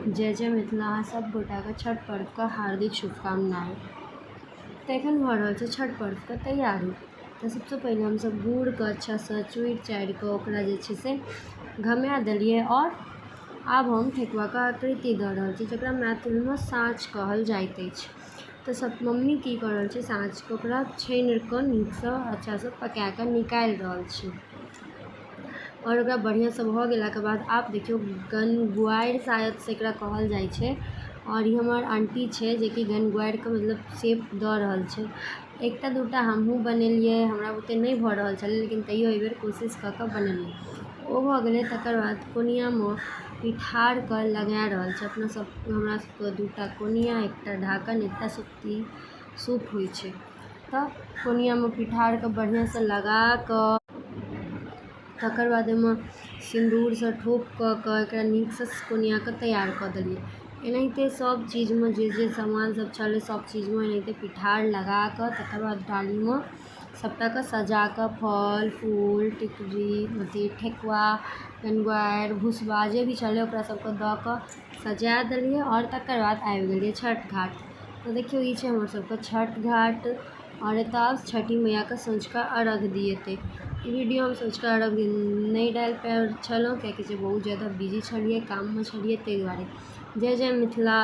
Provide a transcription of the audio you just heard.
जय जय मिथिला। अहाँ सब गोटाके छठ पर्वके हार्दिक शुभकामनाएँ। तऽ एखन भऽ रहल छै छठ पर्वके तैयारी। तऽ सबसँ पहिले हमसब गुड़के अच्छासँ चुड़ि चाड़ि कऽ ओकरा जे छै से घमा देलियै आओर आब हम ठेकुआके आकृति दऽ रहल छी, जकरा मैथिलमे साँच कहल जाइत अछि। तऽ सब मम्मी की कऽ रहल छै, साँचके ओकरा छानि कऽ नीकसँ अच्छासँ पकाए कऽ निकालि रहल छै आओर ओकरा बढ़िआँसँ भऽ गेलाके बाद आब देखियौ गनगुआरि शायद से एकरा कहल जाइ छै। आओर ई हमर आंटी छै जेकि गनगुआरिके मतलब शेप दऽ रहल छै। एकटा दूटा हमहूँ बनेलियै, हमरा बुते नहि भऽ रहल छलै, लेकिन तैयो एहिबेर कोशिश कऽ कऽ बनेलियै। ओ भऽ गेलै। तकर बाद कोनियामे पिठारके लगा रहल छै। अपना सब हमरा सबके दूटा कोनिया, एकटा ढाकन, एकटा सुप्ती सूप होइ छै। तऽ कोनियामे पिठारके बढ़िआँसँ लगा कऽ तकर बाद ओहिमे सिन्दूरसँ ठोप कऽ कऽ एकरा नीकसँ कोनियाके तैयार कऽ देलियै। एनाहिते सभ चीजमे जे जे सामान सभ छलै, सभ चीजमे एनाहिते पिठार लगा कऽ तकर बाद डालीमे सभटाके सजा कऽ फल फूल, टिकरी, अथी ठेकुआ, गनगुआरि, भुसबा जे भी छलै, ओकरा सभके दऽ कऽ सजा देलियै आओर तकर बाद आबि गेलियै छठ घाट। तऽ देखियौ, ई छै हमर सबके छठ घाट आओर एतऽ छठी मैयाके सँझुका अर्घ दिएतै। ई वीडियो हम सँझुका अर्घ दिन नहि डालि पाबि छलहुँ, कियाकि जे बहुत ज्यादा बिजी छलियै, काममे छलियै, ताहि दुआरे। जय जय मिथिला।